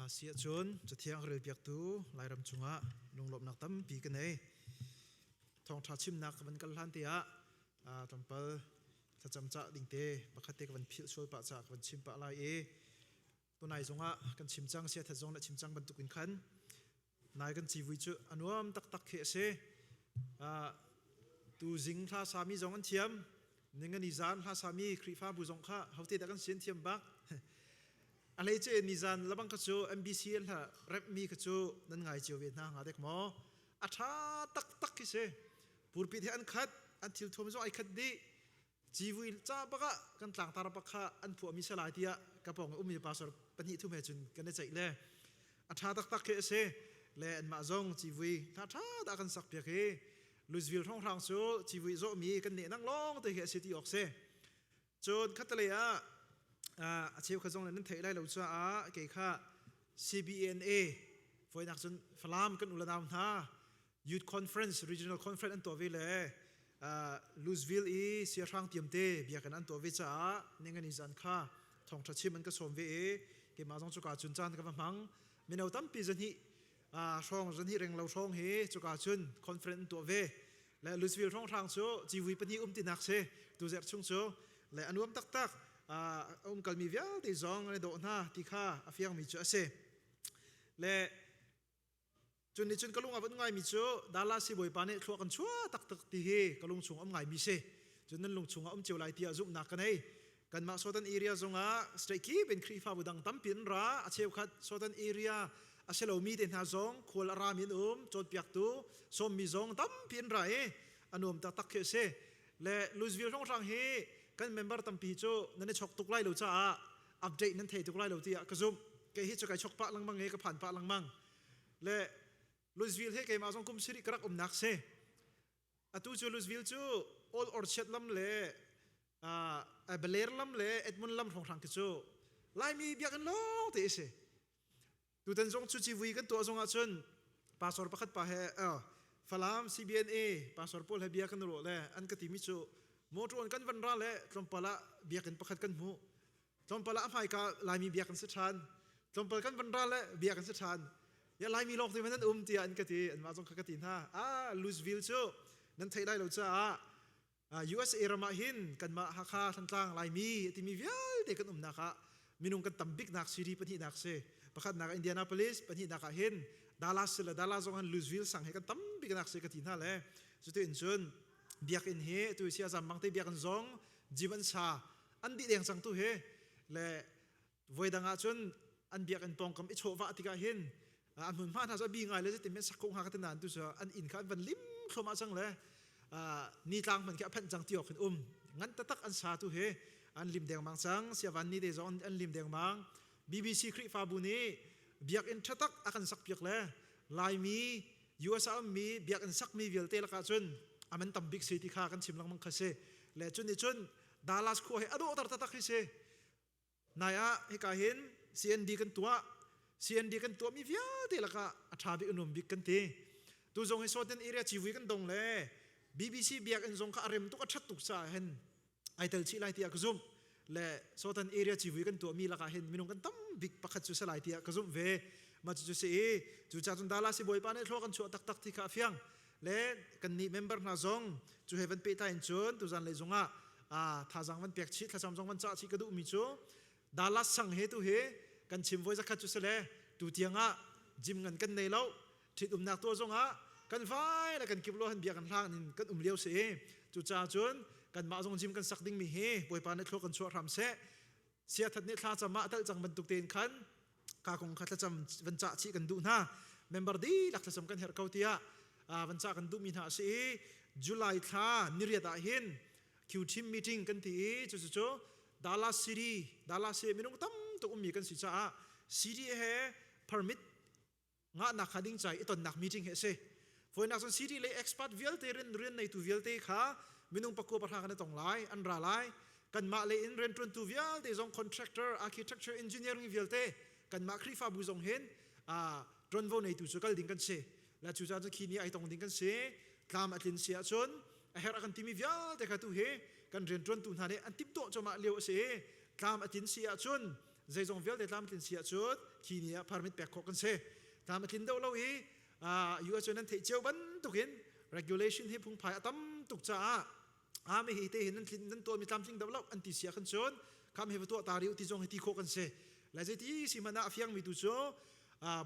Si ahcun Cathiang a relpiaktu Lairam cungah lunglawmhnak tampi ka nei. Thawngṭha chimnak ka van kal hlan te ah tlawmpal thlacam cah ding te pakhat te ka van philh sual pah caah ka van chim pah lai i tunai zongah kan chim cang siathat zong na chim cang bantuk in khan nai kan civui cu a nuam taktak khi a si. Tu zing hla sami zong an thiam ningani zan hla sami Khrihfabu zong kha hote dah kan sian thiam bak. A hleice nizan labang kha cu MBC an hla rep mi kha cu nan ngai cio ve hna hnga dek maw? A ṭha taktak khi si. Purpit he an khat, an thil thuam zong ai khat dih. Civui ca bak ah kan tlangtar bak kha an phuahmi si lai tiah ka pawng i ummi pastor pahnih thum he cun kan i ceih le a ṭha taktak khi a si. Le anmah zong civui hla ṭha dah kan sak piak i Louisville hrawnghrang cu civui zawhmi kan nehnang lawng te khi a si ti awk si. Cun khattelei ah a cheukhat zong nih nan theih lai lo caah kei kha CBNA voinak cun Falam kan u le nau hna Youth Conference Regional Conference an tuah ve le Louisville i siahrang tiamte biakinn an tuah ve caah ningani zan kha thawngṭha chim an ka sawm ve i keimah zong cuka cun caan ka va hmang. Mino tampi zahnih hrawng zahnih reng lo hrawng hi cuka cun conference an tuah ve. Le Louisville hrawnghrang cu civui pahnih um tinak si tuzerh chung cu le a nuam taktak a um kalmi vialte zong an i dawh hna ti kha a fiangmi cu a si. Le cun nih cun ka lung a van ngaimi cu Dallas hi Bawipa nih thluak kan chuah taktak ti hi ka lung chung um ngaimi si. Cun nan lung chungah um cio lai tiah zumhnak ka nei. Kanmah Southern area zongah state kip in Khrihfabu dang tampi an ra. A cheukhat Southern area a si lomi te hna zong khual a rami an um, cawnpiaktu sawmmi zong tampi an ra i a nuam taktak khi a si. Le Louisville hrawnghrang hi kan member tampi cu nan i chok tuk lai lo caah update nan thei tuk lai lo tiah ka zumh. Kei hi cu kai chok pah lengmang i ka phan pah lengmang. Le Louisville he keimah zong kum sarih ka rak umnak si. Atu cu Louisville cu Old Orchard lam le Belair lam le Edmund lam hrawnghrang khi cu Laimi biakinn lawng te a si. Tutan zong cu civui kan tuah zong ahcun pastor pakhat pa he Falam CBNA pastor pawl he bia kan ruah le an ka timi cu motor kan van ra le tlawmpal ah biakinn pakhat kan hmuh. Tlawmpal ah a hmaika Laimi biakinn si ṭhan. Tlawmpal kan van ra le biakinn si ṭhan. Ya Laimi lawng te man nan um tiah an ka ti. Anmah zong kha ka ti hna. Ah, Louisville cu nan theih lai lo caah USA ram ah hin kanmah Hakha Thantlang Laimi timi vialte kan umnak ah minung kan tam biknak city pahnihnak si. Pakhatnak Indianapolis, pahnihnak ah hin Dallas si le Dallas zong han Louisville sang he kan tam biknak si ka ti hna le cuti in cun biakinn hi tu sia zam bang te biakinn zong gym an sa an dih deng cang tu hi le voi dang ah cun an biakinn pawngkam i chawhvah tikah hin an hmunhma hna cu a bi ngai le zeitin men sak ko hnga ka ti nain tu cu an inn kha an van lim thluahmah cang le nitlang hmanh khi a phanh cang ti awk hin um ngan taktak an sa tu hi an lim dengmang cang siavan ni te zong an lim dengmang BBC Khrihfabu nih biakinn ṭha tak a kan sakpiak le Laimi US ah ummi biakinn sakmi vialte lakah cun a man tam bik si ti kha kan chim lengmang kha si le cun nih cun Dallas khua hi a dawhter taktak hi si. Nai ah hika hin CND kan tuah. CND kan tuahmi vialte lakah a ṭha bik a nuam bik kan ti. Tu zong hi Southern area civui kan dong le BBC biakinn zong kha a rem tuk a ṭhat tuk caah hin ai tel chih lai tiah ka zumh. Le Southern area civui kan tuahmi lakah hin minung kan tam bik pakhat cu si lai tiah ka zumh ve. Mah cucu si i cucaah cun Dallas i Bawipa nih thlua kan chuah taktak ti kha a fiang. Le kannih member hna zong cu he van pehtlai in cun tuzan lei zongah thazaang van pek chih thlacam zong van cah chih ka duhmi cu Dallas sang he tu hi kan chim voi zakhat cu si le tu tiangah gym ngan kan nei lo ṭhit umnak tuah zongah kan vai le kan kip lo han bia kan hlang in kan um lio si i cucaah cun kanmah zong gym kan sak dingmi hi Bawipa nih thlua kan chuah hram seh siathat nih thla cam ah a talh cang bantuk tein khan ka kong kha thlacam van cah chih kan duh hna member dihlak thlacam kan herh ko tiah van cah kan duhmi hna a si i July thla niriat ah hin Q team meeting kan ti i cucu cu Dallas City Dallas hi minung tam tuk ummi kan si caah city he permit ngahnak kha ding cai i tonnak meeting hi a si. Foinak cun city le expert vialte rian rian neitu vialte kha minung pakua pahra kan i tong lai, an ra lai. Kanmah le in rianṭuantu vialte zong contractor, architecture, engineering vialte kanmah Khrihfabu zong hin ṭuanvo neitu cu kal ding kan si. La cu caan cu khi ni ai tong ding kan si. Tlam a tlin si ahcun a herh a kan timi vialte kha tu hi kan rianṭuantu hna nih an timhtuah cuahmah lio a si i tlam a tlin si ahcun Zeizong vialte tlamtlin si ahcun khi ni ah permit pek khawh kan si. Tlam a tlin deuh lo i US cu nan theih cio bantukin regulation hi phungphai a tam tuk caah ami hi te hin nan tlin nan tuahmi tlamtling deuh lo an ti si ah khan cun kham hi va tuah ta riu ti zong hi ti khawh kan si. Lai zeiti si hmanh ah a fiangmi tu cu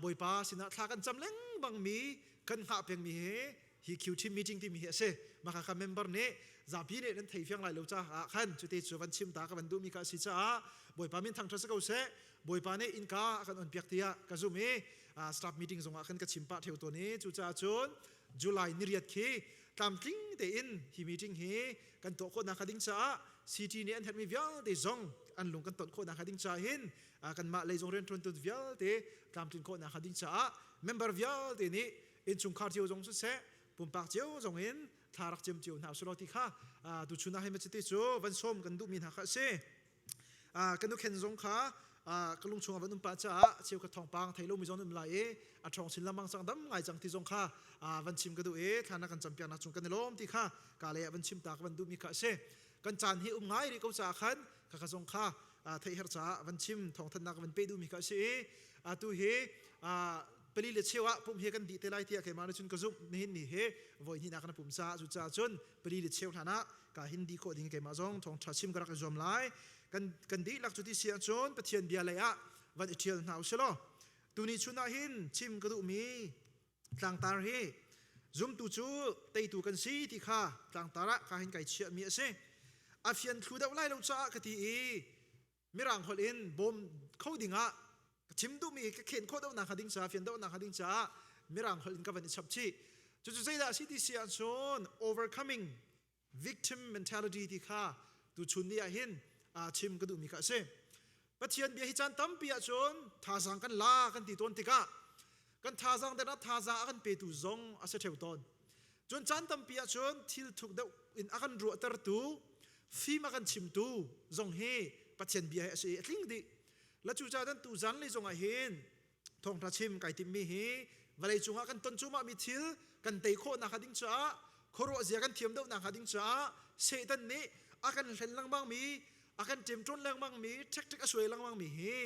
Bawipa sinah thla kan cam lengmang mi kan hngah pengmi hi hi Q team meeting timi hi a si. Maka kha member nih zapi nih nan thei fiang lai lo caah khan cute cu van chim ta ka van duhmi kha a si caah Bawipa min thangṭhat si ko seh. Bawipa nih innka a kan on piak tiah ka zum i staff meeting zongah khan ka chim pah ṭheo tawn i cucaah cun July niriat khi tlamtling tein hi meeting hi kan tuah khawh nakhnga ding caah CT nih an herhmi vialte zong an lung kan ton khawh nakhnga ding caah hin kanmah lei zong rianṭuantu vialte tlamtlin khawh nakhnga ding caah member vialte nih innchungkhar cio zong siseh pumpak cio zong in thla rak cem cio hna usulaw ti kha tuchun ah hei ti cu van sawm kan duhmi hna kha a si. Kan ukhen zong kha ka lung chungah van um pah caah cheu khat thawngpang thei lomi zong um lai i a ṭhawng chin lengmang cang dam ngai cang ti zong kha van chim ka duh i thla na kan campiaknak cung kan i lawm ti kha ka lei ah van chim ta ka van duhmi kha a si. Kan caan hi um ngai rih ko caah khan khakha zong kha theih herh caah van chim thawngthanhnak van pe duhmi kha a si i atu hi pali le cheu ah pum hi kan dih te lai tiah keimah nih cun ka zumh. Nihin ni hi voi hnihnak na pum caah cucaah cun pali le cheu hlan ah ka hin dih khawh ding keimah zong thawngṭha chim ka rak i zuam lai. Kan dihlak cu ti si ahcun Pathian bia lei ah van i ṭhial hna usih law tuni chun ah hin chim ka duhmi tlangtar hi zumtu cu teitu kan si ti kha tlangtar ah ka hin kai chiahmi a si. A fian thlu deuh lai lo caah ka ti i mirang holh in bawm kho ding ah ka chim duhmi ka khen khawh deuh nakhnga ding caah fian deuh nakhnga ding caah mirang holh in ka van i chap chih. Cucu zeidah a si ti si ahcun overcoming victim mentality ti kha tuchun ni ah hin chim ka duhmi kha a si. Pathian bia hi caan tampi ahcun thazaang kan la kan ti tawn tikah kan thazaang der ah thazaang a kan petu zong a si ṭheo tawn. Cun caan tampi ahcun thil thuk deuh in a kan ruahtertu, fim a kan chimtu zong hi Pathian bia hi a si i a tling dih. La cu ca tu zan lei zongah hin thawngṭha chim kai timmi hi vawlei cungah kan ton cuahmahmi thil kan tei khawh nakhnga ding caah khuaruah zia kan thiam deuh nakhnga ding caah Satan nih a kan hlen lengmangmi a kan ṭemṭawn lengmangmi ṭhekṭhek a suai lengmangmi hi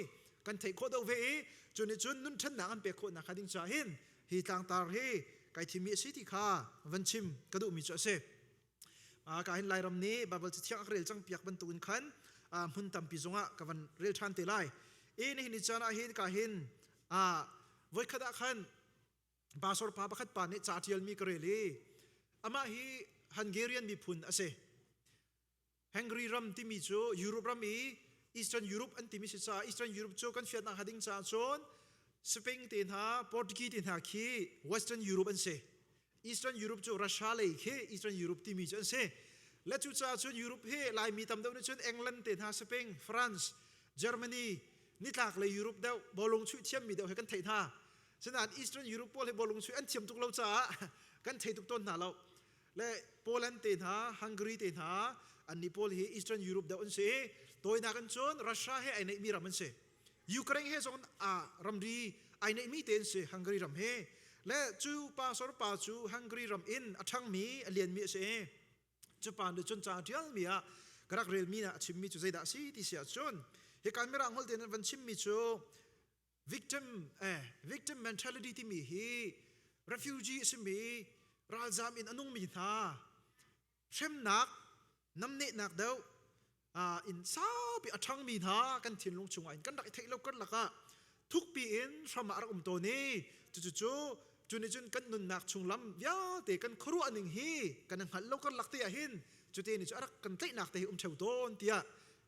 kan theih khawh deuh ve i cu nih cun nun ṭhennak an pek khawh nakhnga ding caah hin hi tlangtar hi kai thimmi a si ti kha van chim ka duhmi cu a si. Ka hin Lairam nih Baibal Cathiang a rel cang piak bantukin khan hmun tampi zongah ka van rel ṭhan te lai. I nihin ni caan ah hin ka hin voikhat ah khan pastor pa pakhat pa nih ca ṭialmi ka rel i amah hi Hungarian miphun a si. Hungary ram timi cu Europe ram i Eastern Europe an timi si caah Eastern Europe cu kan fiannak hnga ding caah cun Spain te hna Portuguese te hna khi Western Europe an si. Eastern Europe cu Russia lei khi Eastern Europe timi cu an si. Le cu caah cun Europe hi Laimi tam deuh nih cun England te hna Spain, France, Germany nitlak lei Europe deuh bawlung chuih thiammi deuh he kan theih hna. Sinain Eastern Europe pawl hi bawlung chuih an thiam tuk lo caah kan thei tuk tawn hna lo. Le Poland te hna, Hungary te hna, annih pawl hi Eastern Europe deuh an si i tawinak in cun Russia he ai neihmi ram an si. Ukraine he zong a ramri ai neihmi te an si Hungary ram he. Le cu pastor pa cu Hungary ram in a ṭhangmi, a lianmi a si i cu pa nih cun ca a ṭialmi ah ka rak relmi ah a chimmi cu zeidah a si ti si ahcun hika mirang holh tein an van chimmi cu victim mentality timi hi refugee a simi ralzam in a nungmi hna hremnak namnehnak deuh in saupi a ṭhangmi hna kan thinlung chungah in kan rak i theih lo karlak ah thukpi in hram ah a rak um tawn i cucu cu nih cun kan nunnak chunglam vialte kan khuaruah ning hi kan hngalh lo karlak te ah hin cute nih cu a rak kan tlaihnak te hi um ṭheo tawn tiah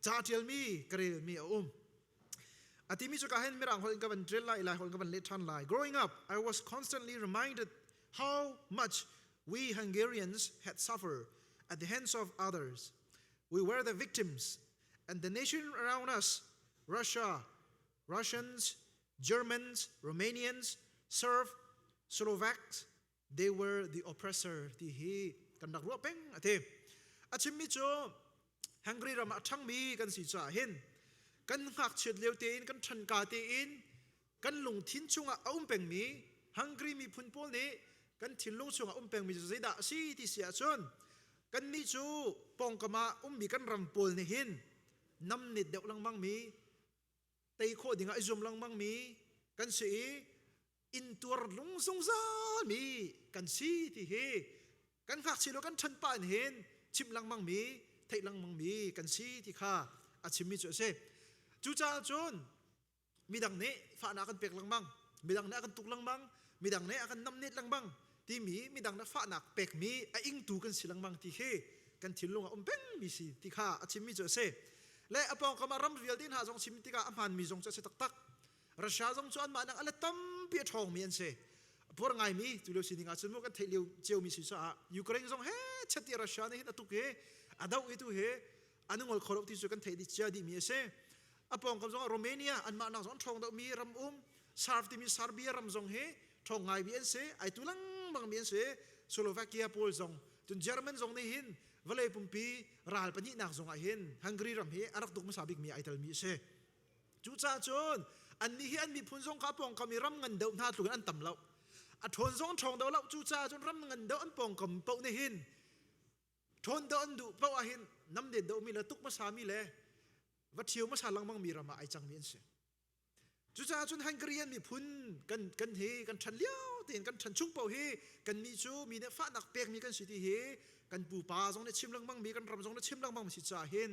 ca ṭialmi ka relmi a um. A timi cu ka hin mirang holh in ka van drill lai, lai holh in ka van let ṭhan lai. Growing up, I was constantly reminded how much we Hungarians had suffered at the hands of others. We were the victims, and the nation around us, Russia, Russians, Germans, Romanians, Serb, Slovaks, they were the oppressor ti hi kan rak ruah peng a ti. A chimmi cu Hungary ram ah a ṭhangmi kan si caah hin kan ngakchiat lio tein kan ṭhanka tein kan lungthin chungah a um pengmi Hungary miphun pawl nih kan thinlung chungah um pengmi cu zeidah a si ti si ahcun kannih cu pawngkam ah ummi kan ram pawl nih hin namnet deuh lengmangmi. Tei khawh dingah i zuam lengmang mi kan si i intuar lung zungzal mi kan si ti hi kan ngakchia lo kan ṭhan pah in hin chimh lengmang mi theih lengmang mi kan si ti kha a chimmi cu a si. Cucaah cun midang nih fahnak an pek lengmang, midang nih a kan tuk lengmang, midang nih a kan namnet lengmang timi midang nih fahnak pekmi a ingtu kan si lengmang ti khi kan thinlung ah um pengmi si ti kha a chimmi cu a si. Le a pawngkam ah ram vialte hna zong chim tikah a hmaanmi zong cu a si taktak. Russia zong cu anmah nak a let tampi a ṭhawngmi an si. Puar ngaimi cu lio sining ah cun mu kan theih lio ciomi si caah Ukraine zong he chet i Russia nih hin a tuk i a doh i tu hi an ngol kho lo ti cu kan theih dih cia dihmi a si. A pawngkam zong ah Romania anmah nak zong ṭhawng deuhmi ram um Serb timi Serbia ram zong hi ṭhawng ngaimi an si. Ai tu lengmang mi an si. Slovakia pawl zong cun German zong nih hin vawlei pumpi ral pahnihnak zong ah hin Hungary ram hi a rak tuk hmasa bikmi ai telmi a si. Cucaah cun annih hi an miphun zong kha pawngkam i ram ngan deuh hna tluk in an tam lo. A ṭhawn zong an ṭhawng deuh lo. Cucaah cun ram ngan deuh an pawngkam paoh nih hin ṭhawn deuh an duh paoh ah hin namden deuhmi le tuk hmasami le va ṭhio hmasa lengmang mi ram ah ai cangmi an si. Cucaah cun Hungarian miphun kan kan hi kan ṭhan lio tein kan ṭhan chung paoh hi kannih cu mi nih fahnak pekmi kan si ti hi kan pupa zong nih chim lengmang mi kan ram zong nih chim lengmang mi si caah hin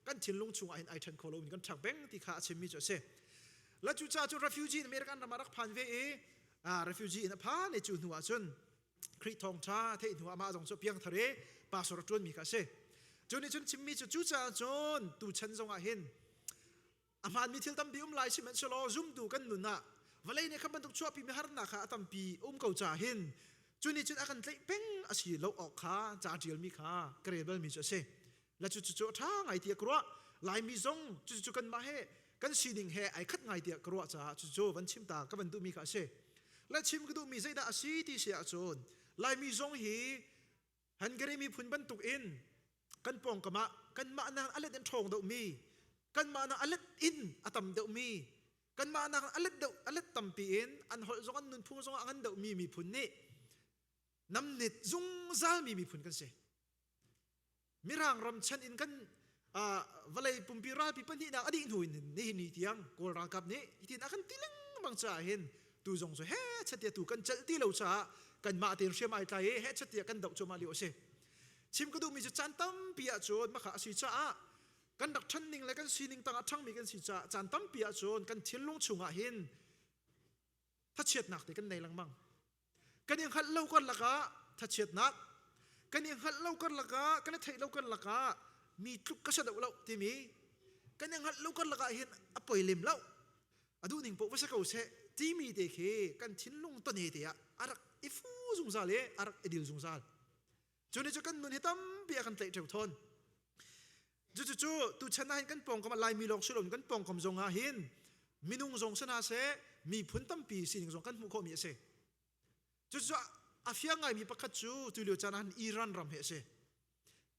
kan thinlung chungah hin ai ṭhen kho lomi kan ṭhang peng ti kha a chimmi cu a si. La cucaah cu refugee in American ram ah rak phan ve i refugee in a phan i cu hnu ah cun Khrih thawngṭha theih hnu ah amah zong cu piangthar i pastor a ṭuanmi kha a si. Cu nih cun chimmi cu cucaah cun tuchan zong ah hin a hmaanmi thil tampi um lai sihmanhsehlaw zumtu kan nun ah vawlei nih kha bantuk chuahpimi harnak kha a tampi um ko caah hin cu nih cun a kan tlaih peng a si lo awk kha ca ṭialmi kha ka rel balmi cu a si. La cu cu a ṭha ngai tiah ka ruah. Laimi zong cucu kanmah he kan sining he ai khat ngai tiah ka ruah caah cucu van chim ta ka van duhmi kha a si. La chim ka duhmi zeidah a si ti si ahcun Laimi zong hi Hungary miphun bantuk in kan pawngkam ah kanmah nak a let in ṭhawng deuhmi kanmah nak a let in a tam deuhmi kanmah nak a let deuh a let tampi in an holh zong an nunphung zong a ngan deuhmi miphun nih namnet zungzalmi miphun kan si. Mirang ram chan in kan vawlei pumpi ralpi pahnihnak a dih hnu in nihin ni tiang Kawl ralkap nih hitin a kan ti lengmang caah hin tu zong cu he chatia tu kan celh ti lo caah kanmah tein hriam ai tlai i he chatia kan doh cuahmah lio a si. Chim ka duhmi cu caan tampi ahcun makha a si caah kan rak ṭhan ning le kan sining tangah ṭhangmi kan si caah caan tampi ahcun kan thinlung chungah hin thachiatnak te kan nei lengmang. Kan i hngalh lo karlak ah thachiatnak, kan i hngalh lo karlak ah, kan i theih lo karlak ah mi tluk ka si deuh lo timi kan i hngalh lo karlak ah hin a poi lem lo. A duh ning paoh va si ko seh timi te khi kan thinlung tone te ah a rak i fu zungzal i a rak i dil zungzal. Cu nih cu kan nun hi tampi a kan tlaih ṭheo thawn. Cucu tuchan ah hin kan pawngkam ah Laimi lawng si loin kan pawngkam zong ah hin minung zong si hna seh miphun tampi sining zong kan hmuh khawhmi a si. Cucu a fiang ngaimi pakhat cu tulio caan ah hin Iran ram hi a si.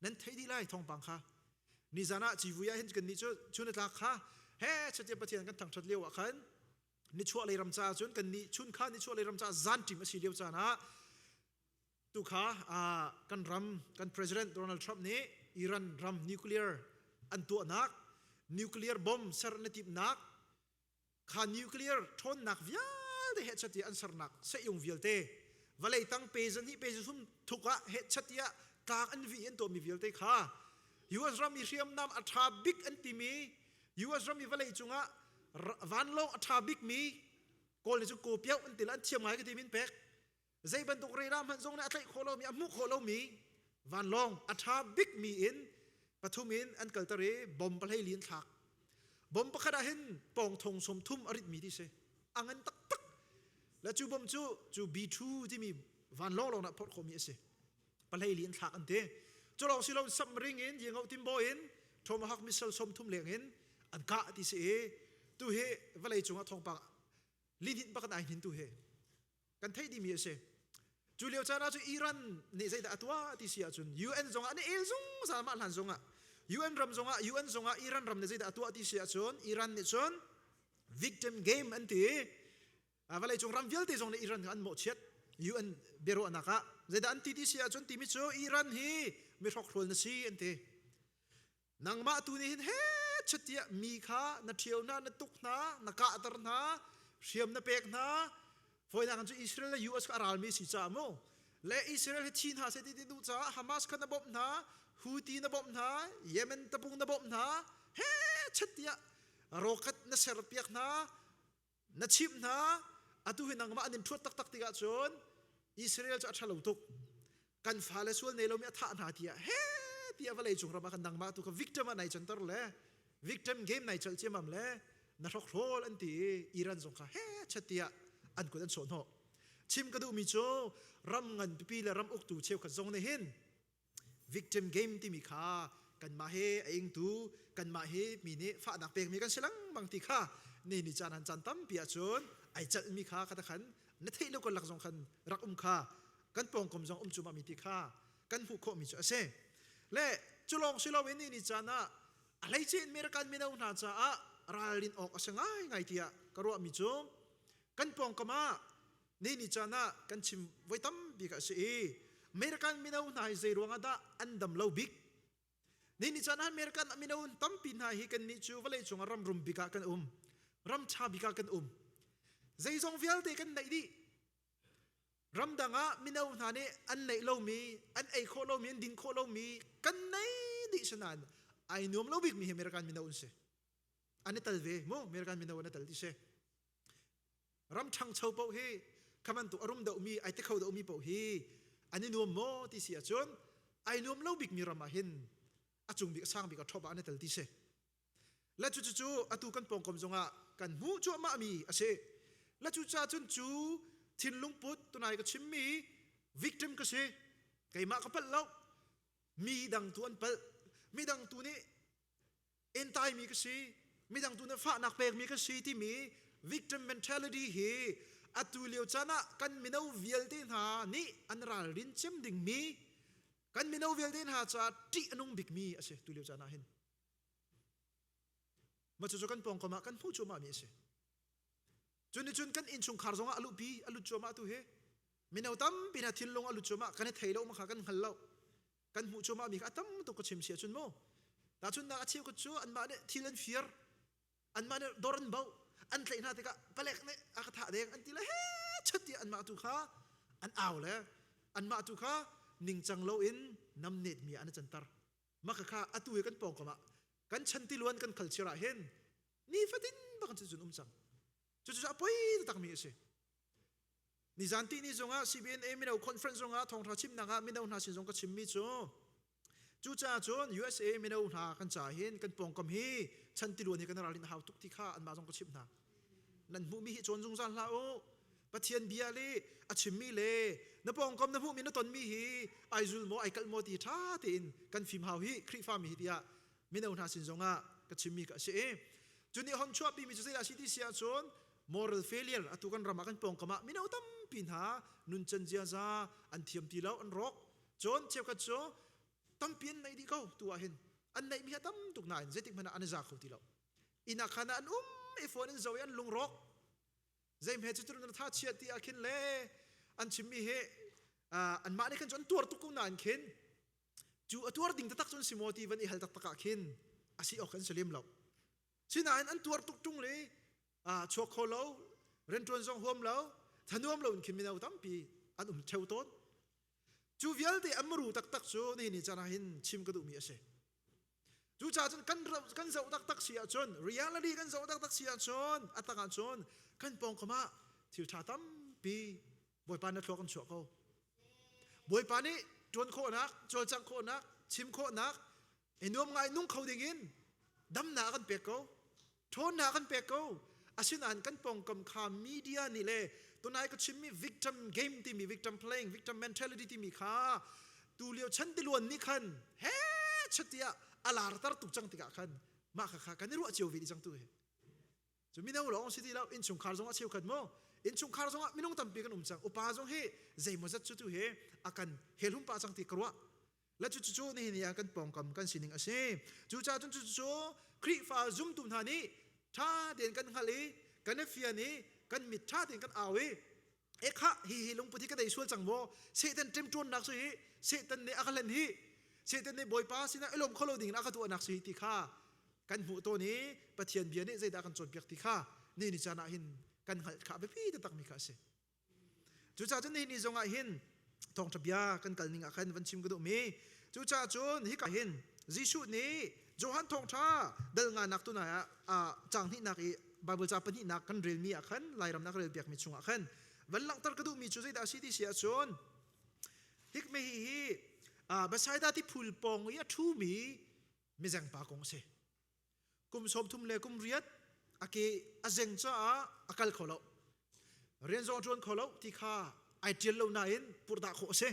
Nan theih dih lai thawngpang kha. Nizan ah civui ah hin kannih cu chun a tlak kha he chatia Pathian kan thangṭhat lio ah khan nichuah lei ram caah cun kannih chun kha nichuah lei ram caah zanṭim a si lio caan ah Tu kha kan ram kan President Donald Trump nih Iran ram nuclear an tuahnak nuclear bomb ser na timhnak kha nuclear ṭhawnnak vialte hehchat i an sernak sehung vialte vawlei tang pe zahnih pe thum thuk ah hehchat tiah tlang an vih an tuahmi vialte kha US ram i hriamnam a ṭha bik an timi US ram i vawlei cungah vanlawng a ṭha bikmi Kawl nih cun kaw piauh an ti le an thiam ngai ka ti min pek Zei bantuk rera hmanh zong nih a tlaih khawh lomi, a hmuh khawh lomi vanlawng a ṭha bikmi in pathum in an kalter i bom pahlei li an thlak. Bom pakhat ah hin pawng thong sawm thum a ritmi ti si. A ngan taktak. Le cu bom cu cu B2 timi vanlawng lawng ah phorh khawhmi a si. Pahlei li an thlak an ti. Cu lawng si lo submarine in Yingo Timbo in Tomahawk missile 30 leng in an kah ti si i tu hi vawlei cungah thawngpang lihninh bak in ai hnin tu hi. Kan theih dihmi a si. Cu lio caan ah cu Iran nih zeidah a tuah ti si ahcun UN zongah an i el zungzal mah hlan zongah UN ram zongah UN zongah Iran ram nih zeidah a tuah ti si ahcun Iran nih cun victim game an ti. Vawlei cung ram vialte zong nih Iran an mawhchiat UN biaruahnak ah zeidah an ti ti si ahcun timi cu Iran hi mihrokhrawl na si an ti. Nangmah tu nih hin he chatiah mi kha na ṭhio hna, na tuk hna, na kahter hna, hriam na pek hna. Fawinak cu Israel le US kha a ralmi si caah mu. Le Israel hi thi hna seh ti ti duh caah Hamas kha na bawmh hna, Houthi na bawmh hna, Yemen tapung na bawmh hna. He chatiah rocket na serpiak hna, na chimh hna atu hi nangmah an in ṭhuat taktak tikah cun Israel cu a ṭhalo tuk kan fale sual nei lomi a thah hna tiah he tiah vawlei cung ram ah khan nangmah tu kha victim ah nai canter le victim game nai chalh ciamam le na hrokhrawl an ti i Iran zong kha he chat tiah an kut an sawh hnawh chim ka duhmi cu ram ngan pipi le ram uktu cheukhat zong nih hin Victim game timi kha kanmah he a ingtu kanmah he mi nih fahnak pekmi kan si lengmang ti kha ni ni caan han caan tampi ahcun ai calhmi kha kha khan na theih lo kan lak zong khan rak um kha kan pawngkam zong um cuma mi ti kha kan hmuh khawhmi cu a si. Le cu lawng si loin ni ni caan ah a hleice in American mino hna caah ralrin awk a si ngaingai tiah ka ruahmi cu kan pawngkam ah Ni ni caan ah kan chim voi tampi ka si i American mino hna hi zei ruangah dah an dam lo bik? Ni ni caan ah American mino tampi hna hi kan nih cu vawlei cung ah ram rum bik ah kan um. Ram ṭha bik ah kan um. Zeizong vialte kan neih dih. Ramdang ah mino hna nih an neih lomi, an ei khawh lomi, an din khawh lomi kan nei dih sinain ai nuam lo bikmi hi American mino an si. An i tel ve mu American mino an i tel ti si. Ram ṭhangcho paoh hi kha bantuk a rum deuhmi ai ti kho deuhmi paoh hi an i nuam maw ti si ahcun ai nuam lo bikmi ram ah hin a cung bik a sang bik a ṭhop ah an i tel ti si. Le cu cu atu kan pawngkam zongah kan hmuh cuahmah mi a si. Le cu ca cun cu thinlung put tunai ka chimmi victim ka si. Keimah ka palh lo. Mi dang tu an palh. Mi dang tu nih entaimi ka si midang tu na fahnak pekmi ka si timi victim mentality hi atu lio caan ah kan mino vialte hna nih an ralrin cem dingmi kan mino vialte hna caah ṭih a nung bikmi a si tu lio caan ah hin mah cucu kan pawngkam ah kan hmuh cuahmah mi a si Cun cun kan innchungkhar zongah a luhpi a lut cuahmah tu hi mino tampi hna thinlung a lut cuahmah kan i thei lo ma kha kan hngal lo kan hmuh cuahmah mi kha a tam tuk ka chim si ahcun mu tahchunnak a cheu cu anmah nih thil an fir anmah nih dor an bauh an tlaih hna tikah palek nih a ka thah deng an ti le he chat ti anmah tu kha an au le anmah tu kha ningcang loin namnet mi an canter maka kha atu hi kan pawngkam ah kan chan tiluan kan culture ah hin nifatin bak cun um cang cucu a poi takmi a si nizan ti ni zongah CBNA mino conference zongah thawngtha chimnak ah mino hna sin zong ka chimmi cu cucaah cun USA mino hna kan ca hin kan pawngkam hi chan tiluan hi kan ralrin hau tuk ti kha anmah zong ka chimh hna nan hmuhmi hi cawn zungzal hlah u Pathian bia le a chimmi le na pawngkam na hmuhmi na tonmi hi ai zul maw ai kalh maw ti ṭha tein kan fim hau hi Khrihfa mi hi tiah mino hna sin zongah ka chimmi ka si i cu nih hon chuahpi mi cu zeidah si ti si ahcun moral failure atu kan ram ah kan pawngkam ah mino tampi hna nuncan ziaza an thiam ti lo an rawk cun cheukhat cu tampi an neih dih ko tu ah hin an neih mi hi a tam tuk nain zeitik hmanh ah an i za kho ti lo inn ah khan an um i phone in zo i an lungrawk zeihme cu na tha chiat ti ah khin le an chimmi hi anmah nih khan cu an tuar tuk ko nain khin cu a tuar ding taktak cun si maw ti van i hal taktak ah khin a si awk kan si lem lo sinain an tuar tuk ṭung le chuak kho lo rianṭuan zong huam lo thanuam lo in khin mino tampi an um ṭheo tawn cu vialte an muru taktak cu nihin ni caan ah hin chim ka duhmi a si Cucaah cun kan kan zoh taktak si ahcun reality kan zoh taktak si ahcun a tak ahcun kan pawngkam ah thil ṭha tampi Bawipa na thluak an chuah ko. Bawipa nih ṭuan khawhnak, cawlcangh khawhnak, chim khawhnak, i nuam ngai nung kho dingin damnak a kan pek ko. Ṭhawnnak kan pek ko. Asinain kan pawngkam kha media nih le tunai ka chimmi victim game timi victim playing, victim mentality timi kha tu lio chan tiluan nih khan he chatiah a larter tuk cang tikah khan mah kha kha kan i ruah cio ve dih cang tu hi. Cu mino lawng si ti lo innchungkhar zong a cheukhat mu innchungkhar zong ah minung tampi kan um cang upa zong hi zeimawzat cu tu hi a kan helhum pah cang ti ka ruah Le cucu nihin ni ah kan pawngkam kan sining a si. Cucaah cun cucu Khrihfa zumtu hna nih ṭha tein kan hngalh i kan i fian i kan mit ṭha tein kan au i ekha hi hi lungput hi ka dei sual cang maw Satan ṭemṭuannak cu hi Satan nih a ka hlen hi Satan nih Bawipa sinah i lawm kho lo dingin a ka tuahnak si ti kha Kan hmuh tawn i Pathian bia nih zeidah kan cawnpiak ti kha ni ni caan ah hin kan hngalh kha a biapi taktakmi kha a si. Cucaah cun nihin ni zong ah hin thawngṭha bia kan kal ning ah khan van chim ka duhmi cucaah cun hika hin Jesuh nih Johan thawngṭha dal nganak tunai ah caang hnihnak i Bible ca pahnihnak kan relmi ah khan Lairam na ka relpiakmi chungah khan van langhter ka duhmi cu zeidah a si ti si ahcun hikme hi hi Bethsaida tiphul pawng i a ṭhumi mizengpa kong a si. Kum 30 le kum riat a ke a zeng caah a kal kho lo. Rian zong a ṭuan kho lo ti kha ai ṭial lo nain purhdah khawh a si.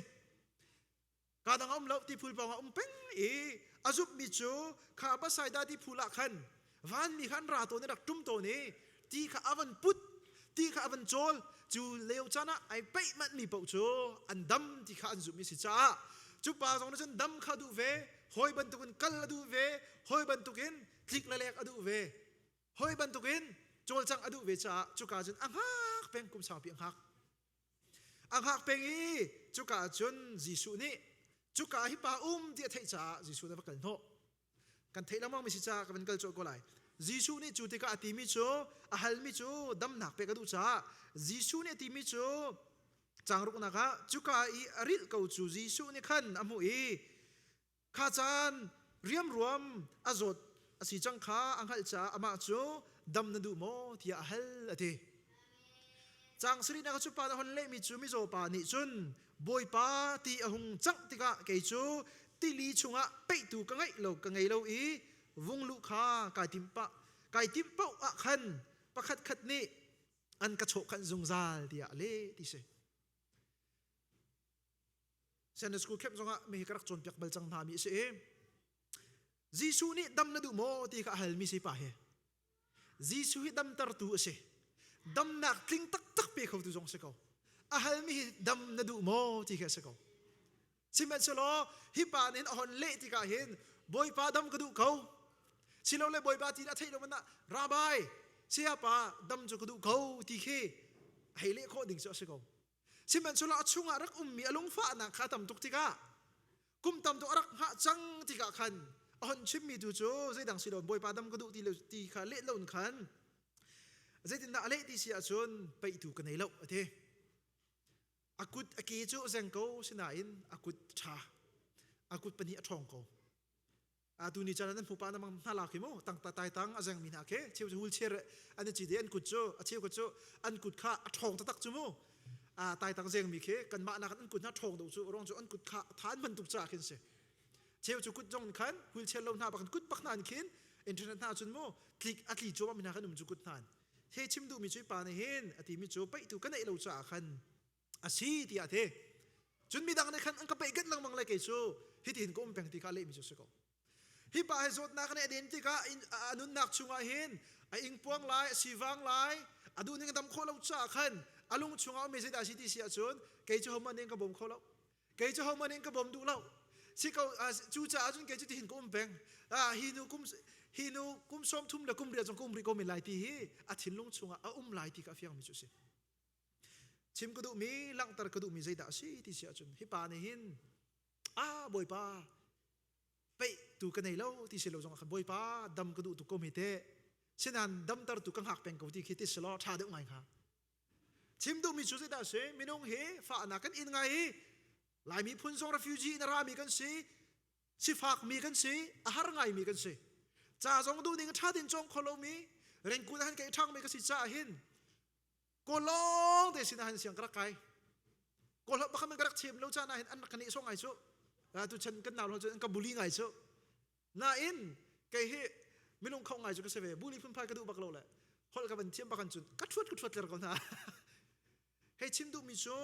Ka dang a um lo tiphul pawng ah um peng i a zumhmi cu kha Bethsaida tiphul ah khan vanmi kha an ra tawn i rak ṭum tawn i ti kha a van put ti kha a van cawl cu lio caan ah ai peih manhmi paoh cu an dam ti kha an zumh i si caah cu pa zong nih cun dam kha duh ve hawi bantukin kal a duh ve hawi bantukin tlik le lek a duh ve hawi bantukin cawlcangh a duh ve caah cuka cun a hngak peng kum saupi a hngak A hngak peng i cuka ah cun Jesuh nih cuka hi pa um ti a theih caah Jesuh nih a va kal hnawh. Kan theih lengmang mi si caah ka van kal colh ko lai. Jesuh nih cu tikah a timi cu a halmi cu damnak pek a duh caah Jesuh nih a timi cu caang ruknak ah cuka i a rilh ko cu Jesuh nih khan a hmuh i Kha caan riamruam a zawt a si cang kha a hngalh caah amah cu dam na duh maw tiah a hal a ti. Caang sarihnak cu pa na hon lehmi cu mizaw pa nih cun Bawipa ti a hung cangh tikah kei cu tili chungah peihtu ka ngeih lo ka ngei lo i vung luh kha kai timh pah kai timh paoh ah khan pakhat khat nih an ka chawhkhanh zungzal tiah a leh ti si. Sunday school camp zongah mi hi ka rak cawnpiak bal cang hna mi a si i Jesuh nih dam na duh maw ti kha a halmi si pa hi Jesuh hi damtertu a si damnak tling taktak pe khotu zong si ko a halmi hi dam na duh maw ti kha a si ko sihmanhsehlaw hi pa nih a hon leh tikah hin Bawipa dam ka duh ko silole Bawipa ti a theih lo man ah Rabbi sayapa dam cu ka duh ko ti khi hei leh khawh ding cu a si ko Sihmanhsehlaw a chungah rak ummi a lungfahnak kha tam tuk tikah kum tam tuk a rak hngah cang tikah khan a hon chimmi tu cu zeidang si lo Bawipa dam ka duh ti lo ti kha leh loin khan zeitindah a leh ti si ahcun peihtu ka nei lo a ti. A kut a ke cu a zeng ko sinain a kut ṭha a kut pahnih a ṭhawng ko. Atu ni caan an hmu pa na mang hna la khi mu tang ta tai tang a zeng mi hna khi cheu cu wheelchair an ci de an kut cu a cheu cu an kut kha a ṭhawng taktak cu mu a tai tang zeng mi khi kanmah nak an kut hna ṭhawng do cu rong cu an kut kha than man tuk ca khin si cheu cu kut zong khan wheelchair lo hna bak kut bak hna khin internet hna cun mu tlik a tli cu mi hna kan um cu kut hna he chim duh mi cu pa nih hin a ti mi cu peih tu ka neih lo caah khan a si tiah a ti cun midang nih khan an ka peih ganh lengmang le kei cu hitihin ka um peng ti kha a lehmi cu a si ko hi pa hi zawtnak nih a den tikah a nunnak chungah hin a ingpuang lai a sivang lai a duh ning a dam khawh lo caah khan a lung chungah um mi zeidah a si ti si ahcun kei cu hohmanh nih ka bawm kho lo kei cu hohmanh nih ka bawm duh lo si ko cu caah cun kei cu tihin ka um peng hi nu kum hi nu kum 30 le kum riat zong ka um rih ko men lai ti hi a thinlung chungah a um lai ti kha a fiang mi cu a si Chim ka duhmi, langhter ka duhmi zeidah a si ti si ahcun hi pa nih hin ah Bawipa peih tu ka nei lo ti si lo zong ah khan Bawipa dam ka duh tuk ko mi te sinan damter tu ka hngak peng ko ti khi ti si law ṭha deuh ngai hnga. Chim duhmi cu zeidah a si? Minung hi fahnak kan in ngai i Laimi phun zong refugee in a rami kan si, sifakmi kan si, a har ngaimi kan si. Ca zong duh ning ṭha tin cawng kho lomi, rengkun ah han kai ṭhangmi ka si caah hin Kawl lawng te sinah hin siang ka rak kai. Kawl holh pakhat ka rak thiam lo caan ah hin an rak ka nehsawh ngai cu. Tu chan kan nau cu an ka bully ngai cu. Nain kei hi minung kho ngai cu ka si ve. Bully phunphai ka duh bak lo le holh ka van thiam bak cun ka thuat ka thuat ler ko hna. Hei chim duhmi cu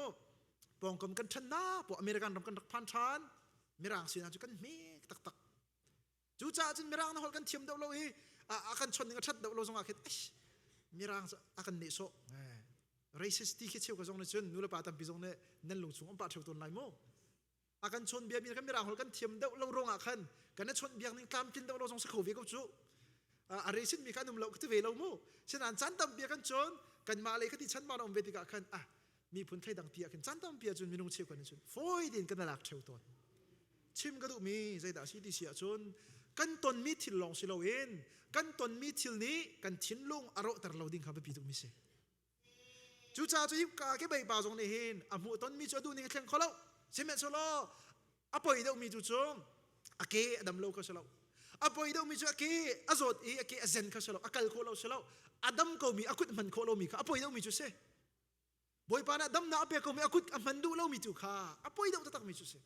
pawngkam kan ṭhan na po American ram kan rak phan ṭhan. Mirang sinah cu kan hme taktak. Cucaah cun Mirang na holh kan thiam deuh lo i a kan chawnh ning a ṭhat deuh lo zongah khin Mirang a kan nehsawh. Racist ti khi cheu ka zong nih cun nulepa tampi zong nih nan lung chung um pah ṭheu tawn lai mu. A kan chawn bia mi kan Mirang holh kan thiam deuh lo ruangah khan kan i chawnh biak ning tlamtlin deuh lo zong si kho ve ko cu. A racist mi kha an um lo ka ti ve lo mu. Sinain caan tampi a kan cawn kanmah lei kha ti chan ma na um ve tikah khan ah miphun thleidang ti ah khin caan tampi ahcun minung cheu kan cun fawi tein kan lak ṭheu tawn. Chim ka duhmi zeidah a si ti si ahcun Kan tonmi thil lawng si loin kan tonmi thil nih kan thinlung a rawhter lo ding kha biapi tukmi si. Cucaah cu hika ke bei pa zong nih hin a hmuh tonmi cu a duh ning a thleng kho lo. Sihmanhsehlaw a poi deuhmi tu cu a ke a dam lo kha si lo. A poi deuhmi cu a ke a zawt i a ke a zen kha si lo, a kal khawh lo si lo, a dam komi a kut hman khawh lomi kha a poi deuhmi cu si. Bawipa nih damnak a pek komi a kut a hman duh lomi tu kha a poi deuh taktakmi cu si.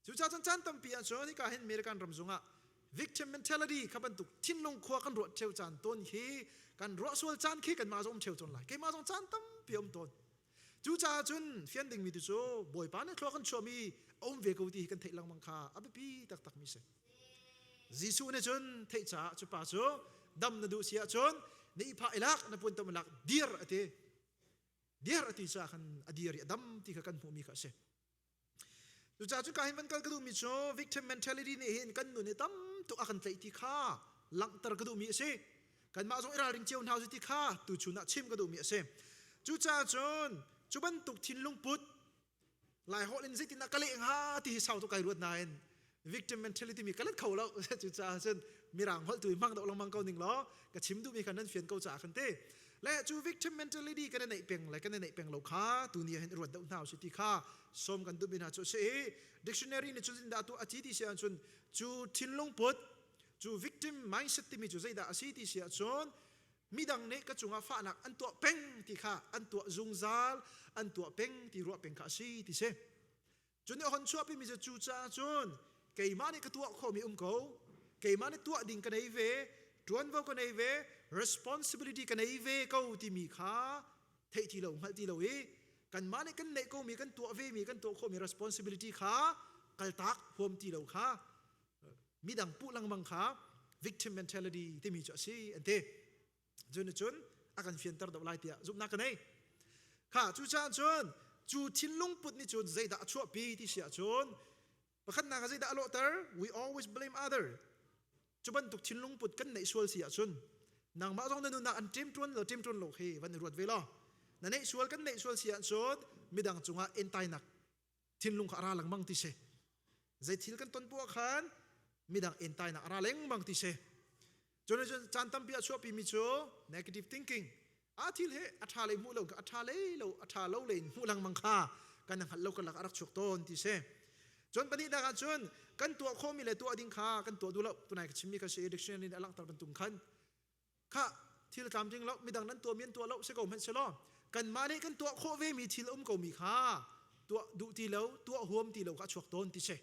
Cucaah cun caan tampi ahcun hika hin American ram zungah victim mentality kha bantuk thinlung khua kan ruah ṭheu caan tawn hi kan ruah sual caan khi kanmah zong um ṭheu tawn lai. Keimah zong caan tampi um tawn. Cucaah cun fian dingmi tu cu Bawipa nih thlua kan chuahmi a um ve ko ti hi kan theih lengmang kha a biapi taktakmi si. Jesuh nih cun theih caah cu pa cu dam na duh si ahcun na ihphah i lak na puantom i lak dir a ti. Dir a ti caah khan a dir i a dam ti kha kan hmuhmi kha a si. Cucaah cu ka hin van kal ka duhmi cu victim mentality nih hin kan nun hi tam tuk a kan tlaih ti kha langhter ka duhmi a si. Kanmah zong i ralring cio hna ti kha tuchun ah chim ka duhmi a si. Cucaah cun cu bantuk thinlung put Laiholh in zeitin ah ka leh hnga ti hi sau tuk kai ruat nain victim mentality mi ka let kho lo. Cucaah cun mirang holh tu hi hmang deuh lengmang ko ning law ka chim duhmi kha nan fian ko caah khan ti. Le cu victim mentality kan i neih peng le kan i neih peng lo kha tuni ah hin ruat deuh hna usih ti kha sawm kan duhmi hna cu a si i dictionary nih cun dah tu a ci ti si ahcun cu thinlung put cu victim mindset timi cu zeidah a si ti si ahcun midang nih ka cungah fahnak an tuah peng ti kha an tuah zungzal an tuah peng ti ruah peng kha a si ti si. Cu nih a hon chuahpimi cu cucaah cun keimah nih ka tuah khawhmi um ko, keimah nih tuah ding ka nei ve, ṭuanvo ka nei ve, responsibility ka nei ve ko timi kha theih ti lo, hngalh ti lo i kanmah nih kan neih komi, kan tuah vemi, kan tuah khawhmi responsibility kha kaltak huam ti lo kha midang puh lengmang kha victim mentality timi cu a si an ti. Cun cun a kan fianter deuh lai tiah zumhnak ka nei. Kha cucaah cun cu thinlung put nih cun zeidah a chuahpi ti si ahcun pakhatnak ah zeidah a lawhter? We always blame other. Cu bantuk thinlung put kan neih sual si ahcun nangmah zong na nunnak an ṭemṭuan lo ṭemṭuan lo khi van i ruat ve law na neih sual kan neih sual si ahcun midang cungah entainak thinlung kha a ra lengmang ti si. Zei thil kan ton poah khan midang entainak a ra lengmang ti si. Cun cun caan tampi a chuahpimi cu negative thinking. A thil he a ṭha lei hmuh lo a ṭha lei lo a ṭha lo lei in hmuh lengmang kha kan hngalh lo kan lak a rak chuak tawn ti si. Cun pahnihnak ah cun kan tuah khawhmi le tuah ding kha kan tuah duh lo. Tunai ka chimmi kha si dictionary nih a langhter bantuk khan Khah, thil tlamtling lo, midang nan tuahmi an tuah lo si ko hmanh selaw, kanmah nih kan tuah khawh vemi thil um komi kha tuah duh ti lo, tuah huam ti lo kha a chuak tawn ti si.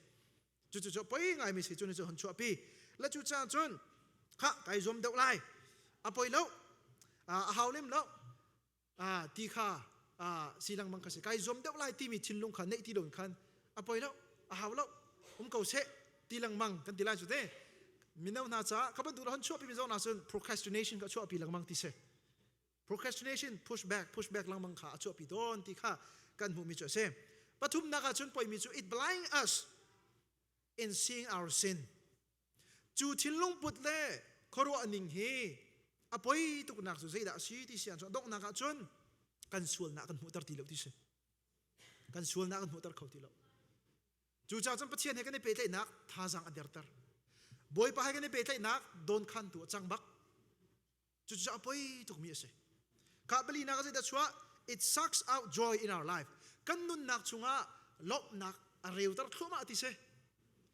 Cucu cu poi ngaimi si cu ni cu hon chuahpi. Le cu caah cun, khah, kai zuam deuh lai. A poi lo, a hau lem lo, ti kha si lengmang kha si kai zuam deuh lai timi thinlung kha neih ti lo khan a poi lo a hau lo um ko seh ti lengmang kan ti lai cu te mino hna caah ka bantuk hon chuahpi mi zong na cun procrastination ka chuahpi lengmang ti si procrastination push back push back lengmang kha a chuahpi tawn ti kha kan hmuh mi cu a si pathumnak ah cun poimi cu it blind us in seeing our sin Cu thinlung put le khuaruah ning hi a poi tuknak cu zeidah a si ti si ahcun donghnak ah cun kan sualnak kan hmuhter ti lo ti si. Kan sualnak kan hmuhter kho ti lo. Cucaah cun Pathian he kan i pehtlaihnak thazaang a derter. Bawipa he kan i pehtlaihnak dawnkhantu a cang bak. Cucu a poi tukmi a si. Kha palinak a zeidah chuah? It sucks out joy in our life. Kan nunnak chungah lawmhnak a reuter thluahmah ti si.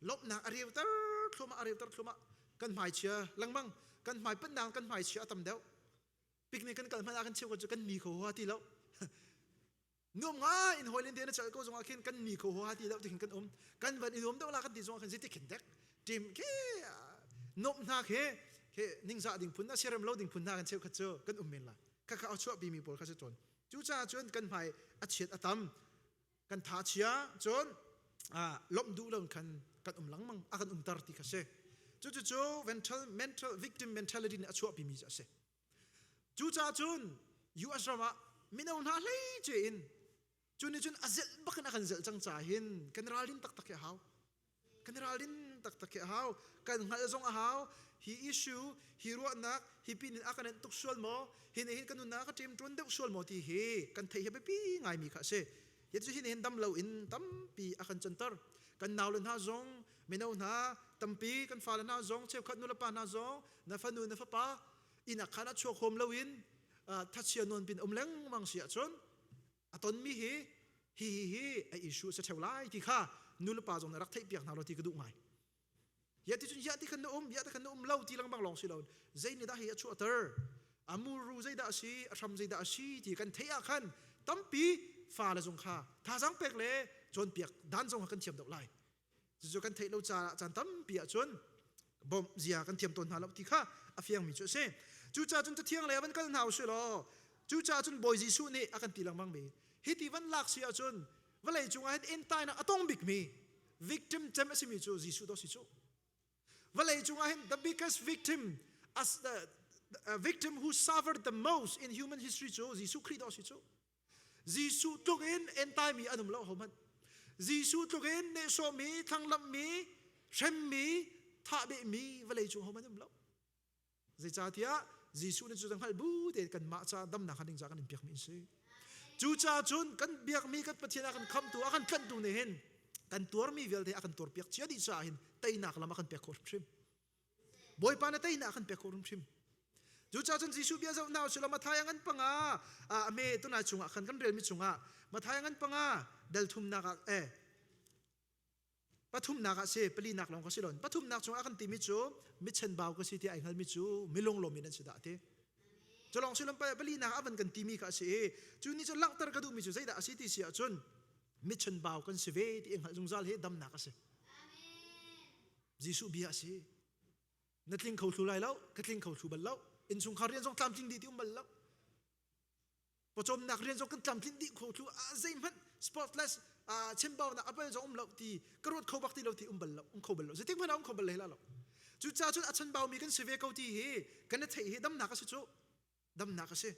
Lawmhnak a reuter thluahmah, a reuter thluahmah. Kan hmaichia lengmang, kan hmai pannak kan hmaichia a tam deuh. Picnic kan kal hmanh ah kan cheu cu kan ni kho hua ti lo. Nuam ngai in hawilin te na chal ko zongah khin kan ni kho hoa ti lo ti khin kan um kan van i nuam deuh la kan ti zongah khin zeiti khin dek tim khi nomh hna khi khi ningzah ding phun na siarem lo ding phun hna kan cheukhat cu kan um men lai kha kha a chuahpi mi pawl kha si tawn cucaah cun kan hmai a chiat a tam kan tha chia cun lawmh duh lo khan kan um lengmang a kan umter ti kha si cucu cu mental mental victim mentality nih a chuahpi mi cu a si Cucaah cun US ram ah mino hna hleice in cu nih cun a zelh bak in a kan zelh cang caah hin kan ralrin taktak hi a hau. Kan ralrin taktak hi a hau. Kan hngalh zong a hau. Hi issue, hi ruahnak, hi pin in a kan tuk sual maw? Hi nih hin kan nunnak a ṭem ṭuan deuh sual maw ti hi kan theih hi biapi ngaimi kha a si. Hi cu hi nih hin dam lo in tampi a kan canter. Kan naule hna zong mino hna Tampi kan fale hna zong cheukhat nulepa hna zong na fanu na fapa inn ah khan a chuak hom loin thachia nawn pin um lengmang si ahcun a tonmi hi hi hi hi a issue a si ṭheo lai ti kha nulepa zong nih rak theihpiak hna law ti ka duh ngai. Ya ti cun ya ti khan na um ya ti khan na um lo ti lengmang lawng si lo zei nih dah hi a chuahter a muru zeidah a si a hram zeidah a si ti kan theih ah khan tampi fa le zong kha thazaang pek le cawnpiak dan zong kha kan thiam deuh lai. Cucu kan theih lo caah caan tampi ahcun bawmh zia kan thiam tawn hna lo ti kha a fiangmi cu a si. Cucaah cun Cathiang lei ah van kal hna usih law cucaah cun Bawi Jesuh nih a kan ti lengmang mi hi ti van lak si ahcun vawlei cungah hin entainak a tong bikmi victim cem a simi cu Jesuh dawh si cu. Vawlei cungah hin the biggest victim as the, the victim who suffered the most in human history cu Jesuh Khrih dawh si cu. Jesuh tluk in entaimi an um lo hohmanh. Jesuh tluk in nehsawhmi, thlanglamhmi, hremmi, thahbehmi vawlei cung hohmanh um lo. Zeicahtiah Jesuh nih cu hngalh bu tein kanmah ca damnak ding ca kan in piakmi an si. Cucaah cun kan biakmi kan Pathian a kan khamtu, a kan tlanhtu nih hin kan tuarmi vialte a kan tuarpiak cia dih caah hin teinak lam a kan pek khawh hrimhrim. Bawipa na teinak a kan pek khawh hrimhrim. Cucaah cun Jesuh bia zoh hna usih law Matthai a ngan panga a me tunai chungah khan kan relmi chungah Matthai a ngan panga dal thumnak ah eh pathumnak ah si palinak lawng ka si lon pathumnak chungah kan timi cu michenbau ka si ti ai hngalmi cu milunglawm in an si dah ti cu lawng si lon palinak ah van kan timi kha a si i cu ni cu langhter ka duhmi cu zeidah a si ti si ahcun michenbau kan si ve ti i hngalh zungzal hi damnak a si Jesuh bia a si. Na tling kho thlu lai lo, ka tling kho thlu bal lo. Innchungkhar rian zong tlamtling dih ti um bal lo. Pawcawmnak rian zong kan tlamtlinh dih kho thlu. Zeihmanh spotless chembaunak apel zong um lo ti ka ruat kho bak ti lo ti um bal lo, um kho bal lo. Zeitik hmanh ah um kho bal lo. Cucaah cun a chanbaumi kan si ve ko ti hi kan i theih hi damnak a si cu. Damnak a si.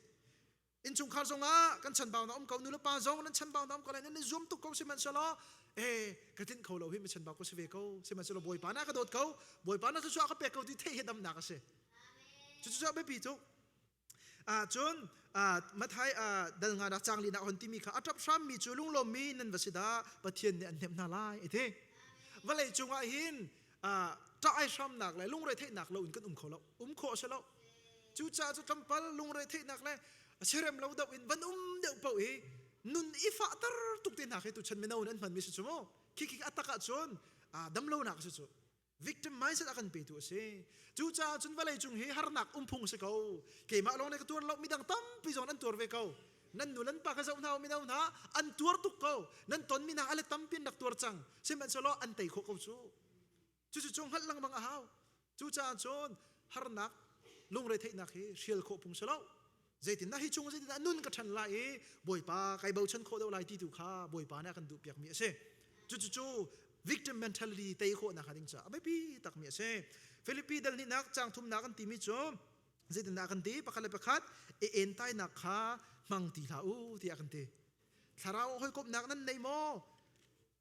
Innchungkhar zongah kan chanbaunak um ko nu le pa zong nan chanbaunak um ko lai nan i zuam tuk ko sihmanhsehlaw eh ka tlinh kho lo hi mi chanbau ko si ve ko sihmanhsehlaw Bawipa na ka dawt ko Bawipa na thluachuah ka pek ko ti theih hi damnak a si. Cucu biapi tuk. Ah cun Mathai dal nga nak cang li nak hon timi kha a ṭap hrammi cu lunglawmmi nan va si dah Pathian nih an hnemh hna lai ati. Vawlei cungah hin ṭah ai hramnak le lungre theihnak lo in kan um kho lo um khawh a si lo cucaah cu tlawmpal lungre theihnak le serem lo deuh in van um deuh paoh hi nun i fahter tuk te hna khi tuchan mino in an hmanmi si cu mu khi khi a tak ahcun damlonak a si cu victim mindset a kan petu a si cucaah cun vawlei cung hi harnak um phung si ko keimah lawng nih ka tuar lo midang tampi zong an tuar ve ko nan nu nan pa ka zoh hna mino hna an tuar tuk ko nan ton mi hna a let tampi an rak tuar cang sihmanhsehlaw an tei khawh ko cu cucu cu hngalh lengmang a hau cucaah cun harnak lungretheihnak hi hrial khawh phung si lo zeitindah hi chung zeitindah nun ka ṭhan lai i bawipa kai bochan khawh deuh lai ti tu kha bawipa nih a kan duhpiak mi a si cucu cu victim mentality tei khawhnak ding caah a biapi takmi a si Philippi dal hnihnak caang thumnak an timi cu zeitindah kan ti pakhat le pakhat i entainak kha hmang ti hlah u tiah kan ti thlarau hawikomhnak nan nei maw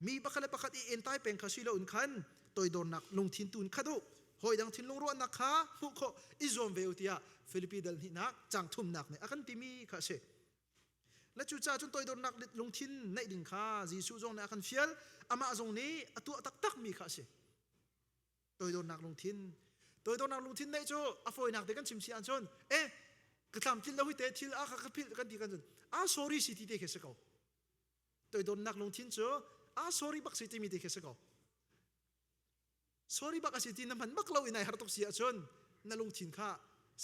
mi pakhat le pakhat i entai peng kha si loin khan toidornak lungthin tu in khat u hawi dang thinlung ruahnak kha hmuh khawh i zuam ve u tiah Filipi dal hnihnak cang thumnak nih a kan timi kha a si le cucaah cun toidornak lungthin neih ding kha Jesuh zong nih a kan fial amah zong nih a tuah taktak mi kha a si toidornak lungthin toidornak lungthin neih cu a fawinak te kan chim si ahcun eh ka tlamtlin lo hi te thil a ka ka philh kan ti kan cun ah sorry si ti te khi si ko toidornak lungthin cu ah sorry bak si timi te khi si ko sorry bak a si ti na hman bak lo in ai har tuk si ahcun na lungthin kha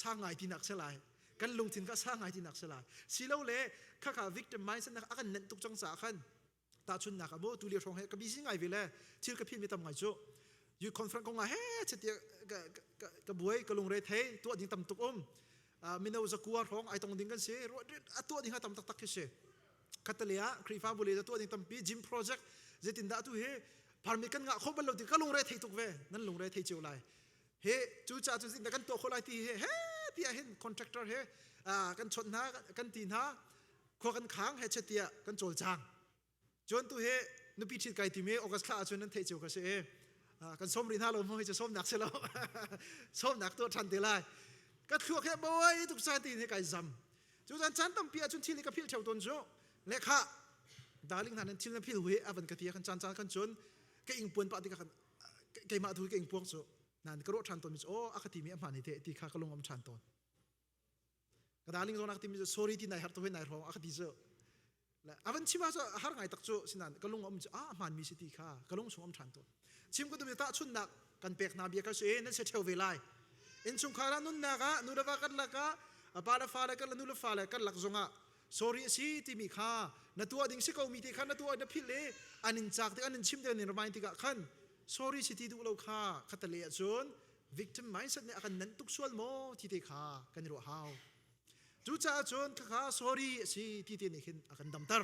sang ngai tinak si lai kan lungthin kha sang ngai tinak si lai silo le khakha victim mindset na a kan nenh tuk cang caah khan tahchunnak ah mu tu lio hrawng he ka busy ngai ve le thil ka phil mi tam ngai cu youth conference kong ah he chetia ka ka ka buai ka lungre thei tuah ding tam tuk um mino zakua hrawng ai tong ding kan si a tuah ding ha tam taktak khi si katalia Khrihfabu le tuah ding tampi gym project zeitin dah tu hi permit kan ngah kho bal lo ti ka lungre thei tuk ve nan lungre thei cio lai he cu ca cu zin kan tuah kho lai ti he he ti ah hin contractor he kan chawnh hna kan ti hna khua kan khang he tiah kan cawlcang cun tu he nupi ṭhit kai timi August thla ahcun nan theih cio ka si i kan sawm rih hna lo maw hi cu sawmnak si lo sawmnak tuah ṭhan te lai ka thluak he bawi tuk caan tiin he kai zam cu caan caan tampi ahcun thil hi ka philh ṭheo tawn cu lekha darling hna nan thil na phil hui a van ka ti kan caan caan kan cun ka ing puan pah tikah kan Keimah tu ka ingpuang cu nan ka ruah ṭhan tawn mi cu aw a ka timi a hmaan hi te ti kha ka lung am ṭhan tawn. Ka darling zong nak timi cu sorry ti nai har to nai rong a ka ti cu. Le avan chim ah cu har ngai tak cu sinan ka lung am cu a hmaan mi si ti kha ka lung chung am ṭhan tawn. Chim ka dum ta chunnak kan pek hna bia ka si nan se ṭheo ve lai. Innchungkhar ah nunnak ah nu le va kan lak ah pa le fa le kan nu le fa le kan lak zongah sorry a si timi kha na tuah ding si ko mi te kha na tuah na philh i an in cak tik an in chim tik an in remind tikah khan sorry si ti duh lo kha khatale ahcun victim mindset nih a kan nanh tuk sual maw ti te kha kan i ruah hau. Cucaah cun khakha sorry a si ti te nih khin a kan damter.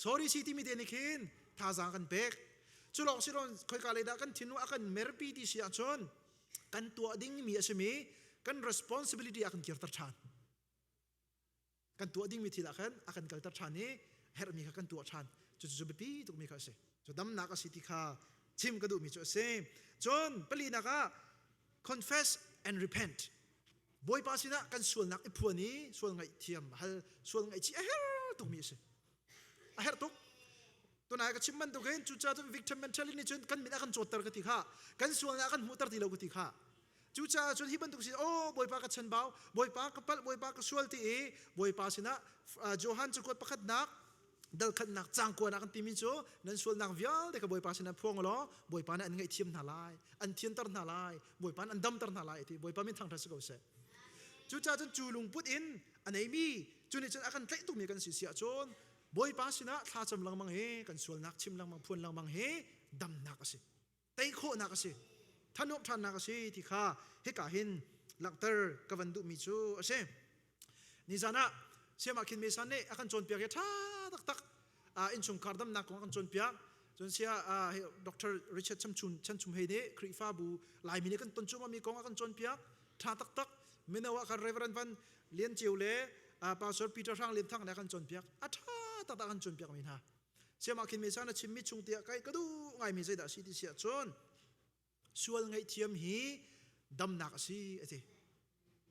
Sorry si timi te nih khin thazaang kan pek. Cu lawng si lo khoika lei dah kan thinlung a kan merpi ti si ahcun kan tuah dingmi a simi kan responsibility a kan kirter ṭhan. Kan tuah dingmi thil ah khan a kan kalter ṭhan i herhmi kha kan tuah ṭhan. Cucu biapi tukmi kha a si. Cu damnak a si ti kha chim ka duhmi cu a si. Cun palinak ah confess and repent. Bawipa sinah kan sualnak i phuan i sual ngaihthiam hal sual ngaihchih a herh tukmi a si. A herh tuk. Tunai ka chim bantukin cucaah cun victim mentality nih cun kan mit a kan cawtter ka ti kha kan sualnak a kan hmuhter ti lo ka ti kha cucaah cun hi bantuk si oh Bawipa ka chanbau Bawipa ka palh Bawipa ka sual ti i Bawipa sinah Johan cakuat pakhatnak dal khatnak cang kuanak an timi cu nan sualnak vialte ka Bawipa sinah phuang law Bawipa nih an ngaihthiam hna lai an thianter hna lai Bawipa nih an damter hna lai ti Bawipa min thangṭhat si ko seh cucaah cun cu lungput in a neimi cu nih cun a kan tlaih tukmi kan si si ahcun Bawipa sinah thlacam lengmang hi kan sualnak chim lengmang phuan lengmang hi damnak a si tei khawhnak a si thanuam ṭhannak a si ti kha hika hin langhter ka van duhmi cu a si nizan ah siamah khin mesan nih a kan cawnpiak hi ṭha taktak innchungkhar damnak kong a kan cawnpiak cun sia Dr. Richard Chamchun Chanchum Hei nih Khrihfabu Laimi nih kan ton cuahmahmi kong a kan cawnpiak ṭha taktak mino ah khan Reverend Van Lian Ceu le Pastor Peter Hrang Lian Thang nih a kan cawnpiak a ṭha taktak a kan cawnpiak mi hna siamah khin mesa na chimmi chung tiah kai ka duh ngaimi zeidah a si ti si ahcun sual ngaihthiam hi damnak a si a ti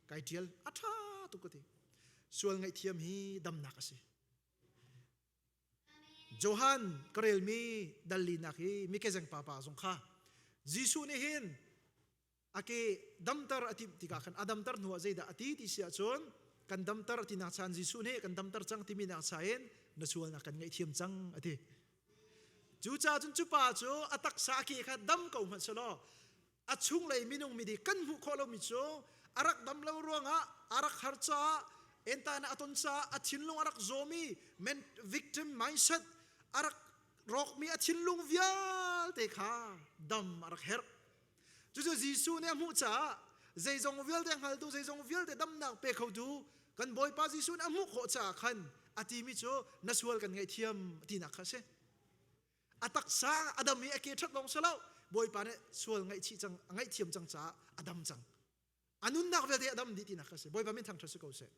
kai ṭial a ṭha tuk ka ti sual ngaihthiam hi damnak a si Johan ka relmi dallinak hi mikezeng papa zong kha Jesuh nih hin a ke damter a timh tikah khan a damter hnuah zeidah a ti ti si ahcun kan damter tinak chan Jesuh nih kan damter cang timi nak cha in na sualnak kan ngaihthiam cang a ti. Cucaah cun cu pa cu a taksa a ke kha dam ko hmanh selaw a chunglei minung midi kan hmuh khawh lomi cu a rak dam lo ruangah a rak har caah entana a ton caah a thinlung a rak zawmi victim mindset a rak rawkmi a thinlung vialte kha dam a rak herh. Cucu Jesuh nih a hmuh caah zeizong vialte hngaltu zeizong vialte damnak pe khotu kan Bawipa Jesuh nih a hmuh khawh caah khan a timi cu na sual kan ngaihthiam tinak kha a si. A taksa a dam i a ke ṭhat lawng si lo Bawipa nih sual ngaihchih cang a ngaihthiam cang caah a dam cang. A nunnak vialte a dam dih tinak kha a si. Bawipa min thangṭhat si ko seh.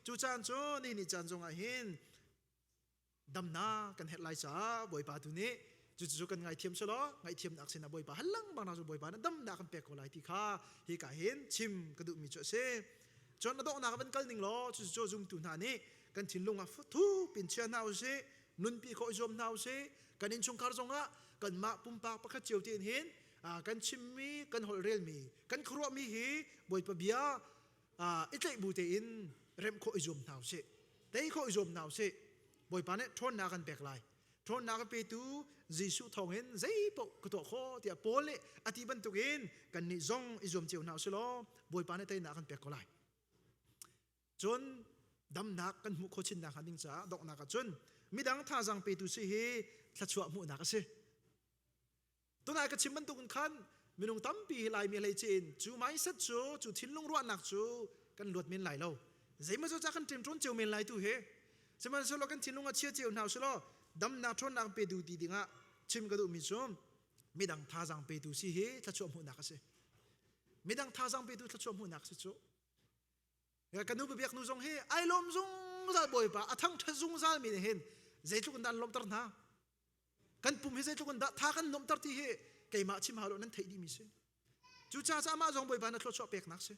Cu caan cu ni ni caan zongah hin damnak kan herh lai caah Bawipa tu nih cucu kan ngaithiam selaw ngaihthiamnak sinah Bawipa hal lengmang na cu Bawipa na damnak kan pek ko lai ti kha hika hin chim ka duhmi cu a si. Cun a donghnak van kal ning law cucu zumtu hna nih kan thinlung ah thup in chia hna usih nunpi khawh i zuam hna usih kan innchungkhar zongah kanmah pumpak pakhat cio tein hin kan chimmi kan holh relmi kan khuaruahmi hi Bawipa bia i tlaih bu tein remh khawh i zuam hna usih tei khawh i zuam hna usih Bawipa nih ṭhawnnak kan pek lai ṭhawnnak a petu Jesuh thawngin zei paoh ka tuah khawh tiah Paul nih a ti bantukin kannih zong i zuam cio hna usih law Bawipa nih teinak kan pek ko lai cun damnak kan hmuh khawh chinnak hnga ding caah donghnak ah cun midang thazaang petu si hi thluachuah hmuhnak a si Tunai ka chim bantuk in khan minung tampi hi Laimi hlei in cu mindset cu cu thinlung ruahnak cu kan luat men lai lo. Zeimaw ca kan ṭemṭawn cio men lai tu hi. Sihmanhsehlaw kan thinlung a chia cio hna usih damnak ṭhawnnak petu ti dingah chim ka duhmi cu midang thazaang petu si hi thluachuah hmuhnak a si. Midang thazaang petu thluachuah hmuhnak si cu. Ka nu biak nu zong hi ai lawm zungzal Bawipa a thangṭhat zungzal mi nih hin zeitluk in dah an lawmhter hna. Kan pum hi zeitluk in dah tha kan nuamhter ti hi keimah chim hau lo nan theih dihmi si. Cucaah amah zong Bawipa na thluachuah peknak si.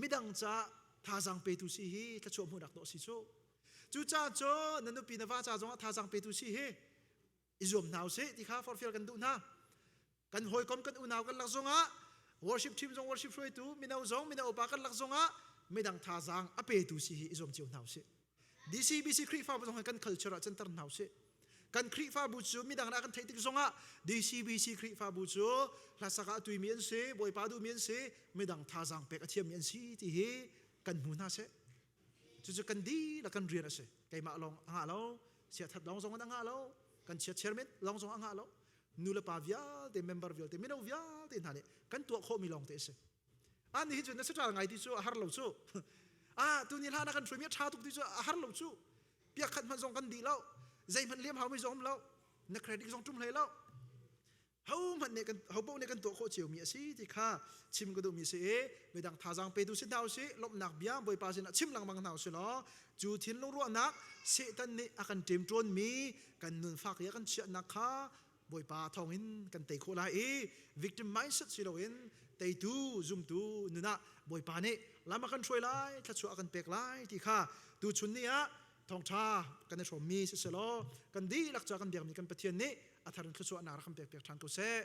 Midang ca thazaang petu si hi thluachuah hmuhnak dawh si cu. Cucaah cu na nupi na va ca zongah thazaang petu si hi i zuam hna usih ti kha forhfial kan duh hna. Kan hawikom kan unau kan lak zongah worship team zong worship hruaitu mino zong mino upa kan lak zongah midang thazaang a petu si hi i zuam cio hna usih. DCBC Khrihfabu zong hi kan culture ah canter hna usih. Kan Khrihfabu cu midang nih a kan theih tik zongah DCBC Khrihfabu cu hlasak ah tuimi an si, Bawipa duhmi an si, midang thazaang pek a thiammi an si ti hi kan hmu hna seh. Cucu kan dihlak kan rian a si. Keimah lawng a ngah lo, chiathat lawng zong an a ngah lo, kan chiat chairman lawng zong a ngah lo. Nu le pa vialte, member vialte, mino vialte hna nih kan tuah khawhmi lawng te a si. Ani hi cu na saṭal ngai ti cu a har lo cu. Ah, tuni hlan ah kan hruaimi a ṭha tuk ti cu a har lo cu. Piak khat hmanh zong kan dih lo. Zeihmanh liam haumi zong um lo. Na credit zong ṭum hlei lo. Ho hmanh nih kan ho paoh nih kan tuah khawh ciomi a si ti kha chim ka duhmi si i midang thazaang petu si hna usih lawmhnak bia Bawipa sinah chim lengmang hna usih law cu thinlung ruahnak Satan nih a kan ṭemṭawnmi kan nun fak i a kan chiahnak kha Bawipa thawngin kan tei khawh lai i victim mindset si loin teitu zumtu nun ah Bawipa nih lam a kan hruai lai thluachuah a kan pek lai ti kha tuchun ni ah thawngṭha kan i hrawmmi siselaw kan dihlak ca kan biakmi kan Pathian nih a thar in thluachuahnak rak kan pek piak ṭhan ko seh.